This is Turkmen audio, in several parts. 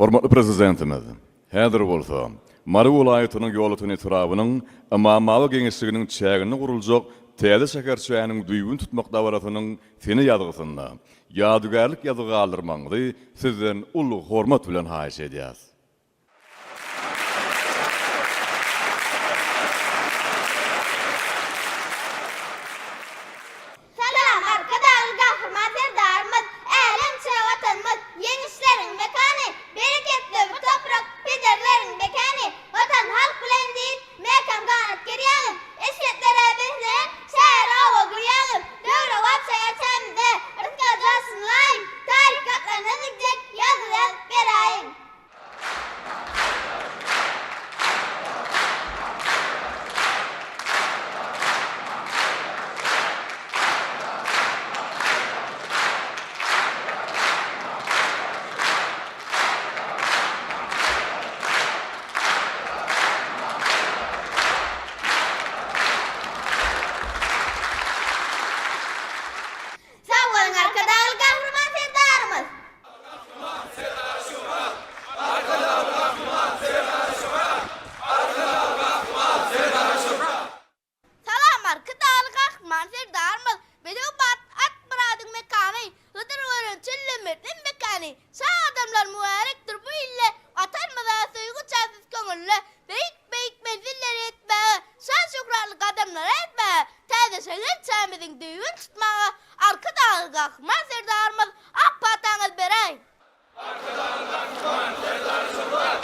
Hormatly Prezidentimiz, häzir bolsa, Mary welaýatynyň Ýolöten etrabynyň Ymambaba geňeşliginiň çäginde guruljak täze şäherçäniň düýbüni tutmak dabarasynyň sene ýazgysynda ýadygärlik ýazgy galdyrmagyňyzy Sizden uly hormat bilen haýyş edýäris. Salam Arkadagly Gahryman Serdarymyz, Älemçe Watanymyz, ýeňişleriň mekany, Bereketli bu toprak, pederleriň mekany, Watan halk bilen diýip, mäkäm ganat gerýäňiz, Eşretlere beslenen şäher-oba gurýaňyz, Döwrebap şäherçämizde rysgal joşgunlaýyn, Taryh gatlaryna siňjek ýazgy ýazyp beräýiň. Sag boluň Arkadagly Gahryman Serdarymyz! Salam Arkadagly Gahryman Serdarymyz! Bedew bat at myradyň mekany, Hydyr gören çöllü mertliň mekany, Şa adamlar mübärekdir bu ilde, Watanymyza söýgi çäksiz köňülde, Beýik-beýik menzillere ýetmäge, Şan-şöhratly gadamlara ätmäge, Täze şäherçämiziň düýbün tutmaga, Arkadagly Gahryman Serdarymyz ak pataňyzy beräý! Arkadagly Gahryman Serdar Şöhrat!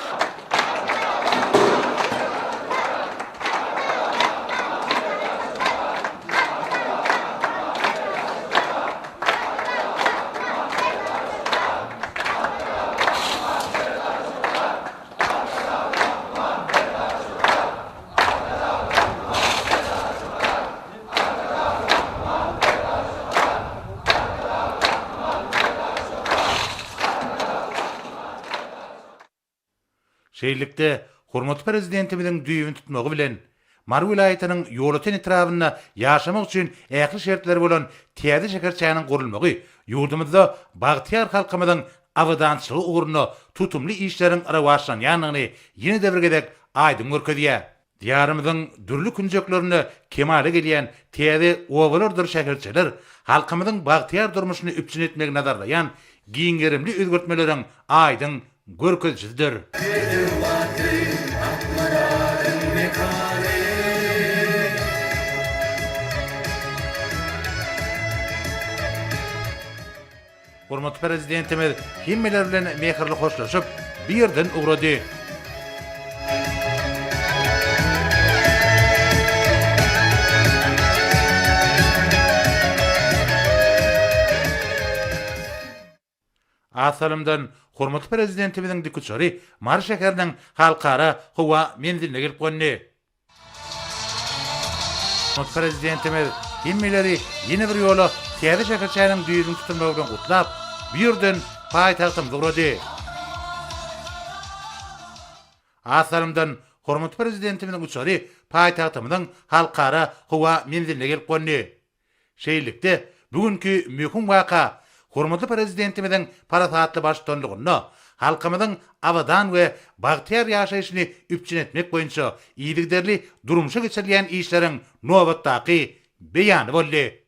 Şeýlelikde, hormatly Prezidentimiziň düýbüni tutmagy bilen, Mary welaýatynyň Ýolöten etrabynda ýaşamak üçin ähli şertleri bolan täze şäherçäniň gurulmagy ýurdumyzda bagtyýar halkymyzyň abadançylygy ugrunda tutumly işleriň rowaçlanýandygyny ýene-de bir gezek aýdyň görkezýär. Diýarymyzyň dürli künjeklerinde kemala gelýän täze obalardyr şäherçeler halkymyzyň bagtyýar durmuşyny üpjün etmegi nazarlaýan giň gerimli özgertmeleriň aýdyň görkezijisidir. Bedew batly ak myradyň mekany. Hormatly Prezidentimiz hemmeler bilen mähirli hoşlaşyp, bu ýerden ugrady. Az salymdan hormatly Prezidentimiziň dikuçary Mary şäheriniň Halkara howa menziline gelip gondy. Hormatly Prezidentimiz hemmeleri ýene bir ýola täze şäherçäniň düýbüniň tutulmagy bilen gutlap, bu ýerden paýtagtymyza ugrady. Az salymdan hormatly Prezidentimiziň uçary paýtagtymyzyň Halkara howa menziline gelip gondy. Şeýlelikde, bu günki möhüm waka hormatly Prezidentimiziň parasatly baştutanlygynda halkymyzyň abadan we bagtyýar ýaşaýşyny üpjün etmek boýunça yzygiderli durmuşa geçirilýän işleriň nobatdaky beýany boldy.